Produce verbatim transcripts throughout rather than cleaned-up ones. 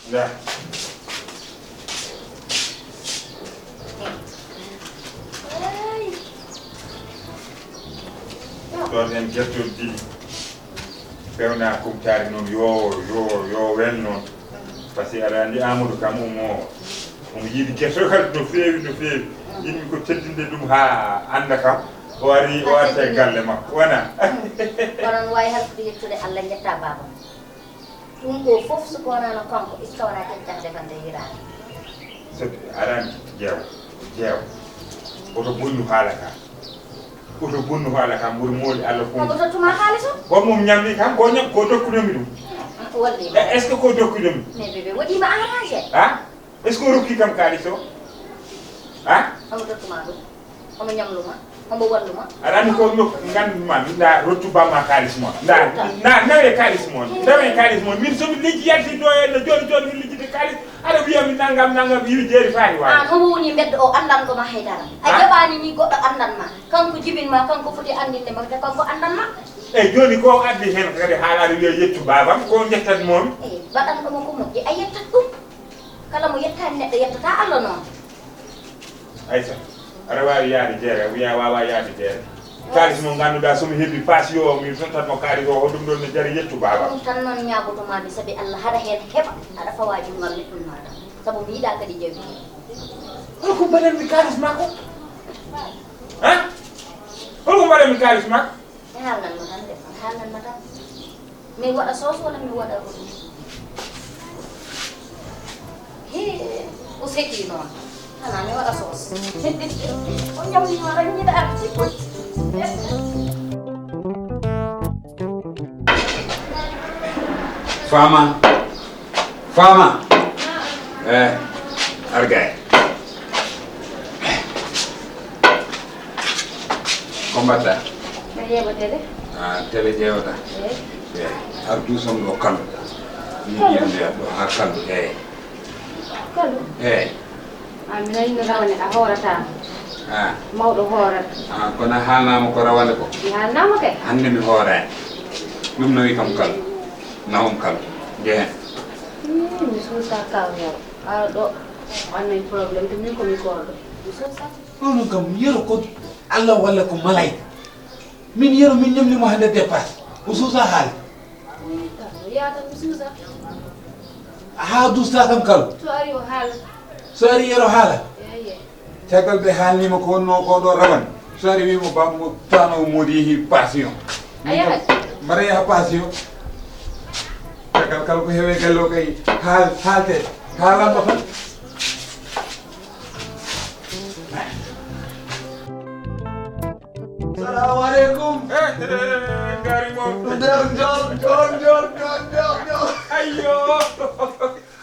Ndaa. Ɗoon en gertoɗe ɗiɗi. Fewnaa kumtaari noon, yo, yo, yo wel noon. Par ce que aɗa anndi Amadou kam omo, omo yiɗi geto kadi no feewi, no feewi. Yiɗmi ko teddinde ɗum haa annda kam. O ari, o arta e galle makko. Wona? Onon waawi halfude yettude Allah, njetta baaba. Ɗum ɗo fof so ko wonano kanko, iska wona ƴeccaa defande hiraande. So aɗa anndi, jeew, jeew. Oto bonnu haala ka. Oto bonnu haala ka, mboɗo mooli Allah ko. Ko tottuma haalis o? Ko mum ñamli kam, ko ñam-, ko dokkunomi ɗum. Walli. E, est-ce que ko dokkunomi? Mais bébé, waɗima arrangé. Ha? Est-ce que o rokki kam kaalis o? Ha? Omo tottuma ɗum? Omo ñamluma? Omo walluma? Aɗa anndi ko no nganndu ma, min ndaa rottu bamma kaalis mo. Ndaa, na, nawe kaalis mo. Nawe kaalis mo. Min so mi lejji yalti ɗo e no jooni jooni mi lejjide kaalis. Aɗa wiya mi nanngam nanngam iwi jeeri faani waawi. Aan homo woni mbeddo o anndan ko ma haydara. A jaɓaani ni goɗɗo anndan ma. Kanko jibin ma, kanko foti anndinde ma, te kanko anndan ma. Eyi jooni ko addi heen kadi haala aɗa wiya yettu baabam, ko njettat moom. Eyi, mbaɗan ɗo mo ko moƴƴi, a yettat ɗum. Kala mo yettaani neɗɗo yettata Allah noon. Aysata, aɗa waawi yahde jeere, a wiya a waawaa yahde jeere. Kaalis mo ngannduɗaa so mi heɓi paas yo mi sottat mo kaalis o, hoɗum ɗoon ne jari yettu baaba. Ɗum tan noon ñaagotomaami sabi Allah haɗa heen heɓa, aɗa fawa junngo am neɗɗum maɗa. Sabu mi yiɗaa kadi jawi. Hol ko mbaɗanmi kaalis makko? Ha? Hol ko mbaɗanmi kaalis makko? Mi haalnan ma tan de, mi haalnan ma tan. Min waɗa soos walla min waɗa roɗi? Hee, o seki noon. Xanaa mi waɗa soos. O ñamni ma tan ñiɗa arti. Faama. Faama. Eh, argay. Ko mbaɗɗa? Mbeɗa ƴeewa télé. Ah, télé ƴeewata? Eey. Eey. Ar duusom ɗo kalo. Kalo? Ɗo haa kalo, eey. Kalo? Eey. Ah, mi nani no rawane a hoorata. Ah. Mawɗo hoorata. Ah, kono a haalnaama ko rawane ko? Mi haalnaama kay. Hannde mi hooraani. Ɗum nawi kam kalo. Nawam kalo. Jehen. Ii, mi suusa kaw yaro. Ara ɗo. Wannay problème, to min ko mi koorɗo. Mi suusa. Ɗo ɗum kam, yero ko Allah walla ko malayka. Min yero min ñamni mo hannde dépasse. O suusa haala. Ii, kalo, yaa tan mi suusa. Haa duusta kam kalo. So ari o haala. So ari yero haala. Eeye. Caggal ɓe haalniima ko wonnoo ko ɗo rawane. So ari wiimo bammo taano o moodi yehi passion. A yahat? Mbaɗa yaha passion. Caggal kala ko heewe galle o kay haal-, haalte. Haalanma tan. Salamu aleykum. Eh, eh, eh, eh, ngari mo. Nder jol, jol, jol, jol, jol, jol. Ayyo.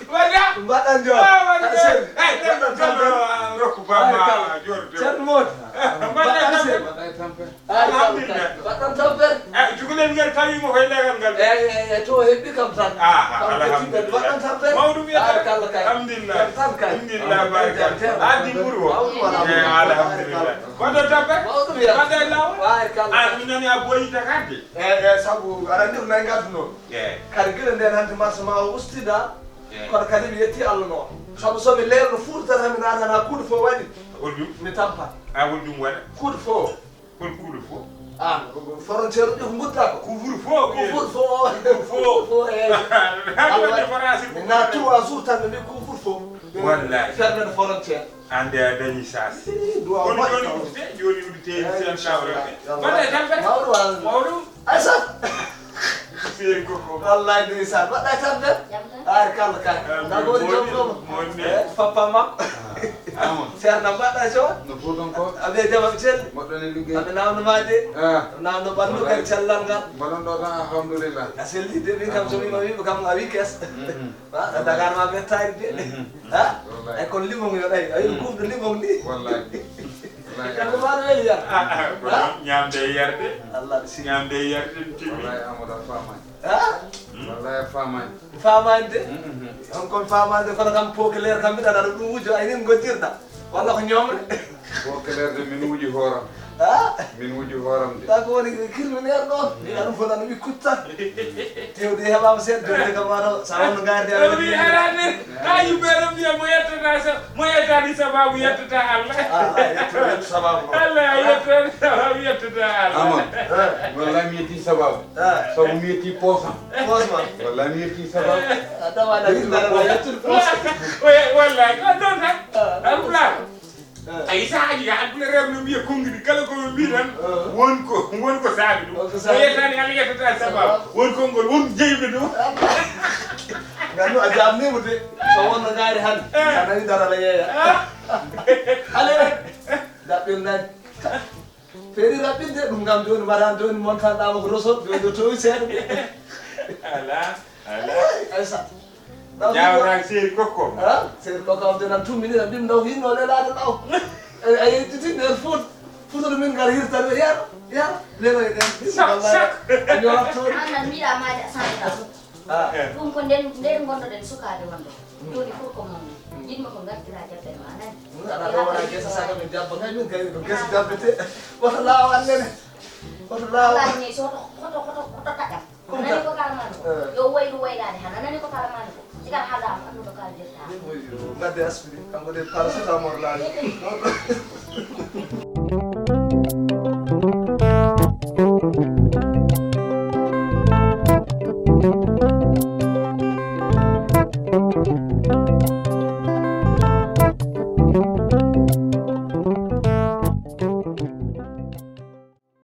Mbaɗɗa? Mbaɗɗa jol. Ah, mbaɗɗa jol. Eh, mbaɗɗa jol. Rokku bamma jorde. Ceerno Mody. Mbaɗɗa jol. Mbaɗɗa tampere. Ay, kal, kal. Alhamdulillah. Mbaɗɗon tampere. Eh, cukalel ngel tawi mo koye leegal ngal. Eh, eh, eh, to heɓi kam tan. Ah, kam alhamdulillah. Mbaɗɗon tampere. Mawɗum wiyata. Ay, kal, kal. Alhamdulillah. Jam tan kay. Alhamdulillah, barika. Jam, jam. Addi ɓuru o. Mawɗum alhamdulillah. Eh, alhamdulillah. Mbaɗɗon tampere. Mawɗum wiyata. Mbaɗɗa e laawol. Ay, kal. Ah, ɗum nani a boyita kadi. Eh, eh, sabu aɗa anndi ko nayi ngadduno. Eh. Kadi gila nden hannde marché ma o ustida. Eh. Kono kadi mi yetti Allah noon. Sabu so mi leelno Fuuta tan, mi naatana kuuɗe fof waɗi. Hol ɗum? Mi tampa. A hol ɗum waɗa? Kuuɗe fof. Hol kuuɗe fof? Ah, frontière uji ko mbutta ko. Couvre-feu, couvre-feu. Couvre-feu, eh. Hannde waɗde forage. Mi naat trois jours tan, mi mbi couvre-feu. Wallahi. Fermen frontière. Hannde a dañi saas. Ii, duwaaw moƴƴo. Kono jooni uddite, jooni uddite, eh, inchallah. Mbaɗɗa e tampere. Mawɗo waal. Mawɗo. Aysata. Seri koko. Wallahi ndeysaan. Mbaɗɗa e tampere? Jam tan. Ar kala kay. Nagori jom ɗoma. Moni. Eh, papa makko. Amon. Serna mbaɗɗa e so? No fuuton ko? Abe jama cel. Moɗɗo ne liggey. Abe nawno ma de. Ah. Nawno ɓandu kadi cellal ngal. Mbaɗon ɗo tan alhamdulillah. A selli de, min kam so wima wima kam a wi kes. Mhm. Ah, Dakar ma ɓe taari de. Mhm. Ha? Wallahi. Ay kono limon yo ɗay. Ay gumɗo limon ni. Wallahi. Wallahi. Kamɓe ma no weli yar. Ah, ah, ko ñamde e yarde. Allah si. Ñamde e yarde no timmi. Wallahi Amadou a faamaani. Ha? Wallahi a faamaani. Faamaani de. Mhm. On kon faamaani de kono kam pokeleer kam mbiɗa aɗa ɗum wujjo ay nin gojjirɗa. Walla ko ñoomre. Pokeleer de min wuji hooram. Ha? Min wuji hooram de. Ta ko woni criminel ɗo. Mbiɗa ɗum fof nana wi kutta. Tewde heɓama seeɗa jodde kam wano sa wonno garde. Ɗo mi arani. Ha yimɓe ɗo mbiya mo yettata sa mo yettani sababu yettata Allah. Ah, ah, yetto, yetto sababu. Allah yettani sababu yettata Allah. Amon. Eh. Wallahi mi yetti sababu. Eh. Sabu mi yetti poosam. Poosam. Wallahi mi yetti sababu. A tawa na yimɓe ɗo yettude poosam. Wallahi ko ɗon tan. Alpulaar. Eh. Ay sahaaji ka Alpulaar rewɓe no mbiya konngudi kala ko ɓe mbi tan won ko won ko saabi ɗum. Won ko saabi. So yettani Allah yettata sababu. Won konngol won jeyɓe ɗum. Ngannu a jamnima de. So wonno ngaari han. Eh. A nani dara la yeeya. Ah. Ale. Daɓɓel nani. Feeri raɓɓinde ɗum ngam jooni mbaɗan jooni montanɗama ko roso jooni ɗo towi seeɗa de. Ala, ala. Ay sa. Jawra seeri kokko. Ha? Seeri kokko am de nan tumminira mbim ndaw hinno lelaade law. A yettiti nder foot. Fototo min ngar hirtande yar yar lelo e ɗen. Sak sak. A ñoratto. An nan mbiɗa maade a sanɗa. Ah. Ɗum ko nden nden ngonnoɗen sukaaɓe wonde jooni fof ko mon. Yiɗmi ko ngartira jaɓɓen ma nani. Aɗa ɗo wona gesa saga min jabba kay min kay ko gesa jabbete. Woto laaw annene. Woto laaw. Lañi so hoto hoto hoto hoto taƴam. Nani ko kalamani ko yo wayru waylaade han nani ko kalamani ko sigal haalama annuɗo kaldirta. Ngadde aspiri kanko de paracetamol laawi.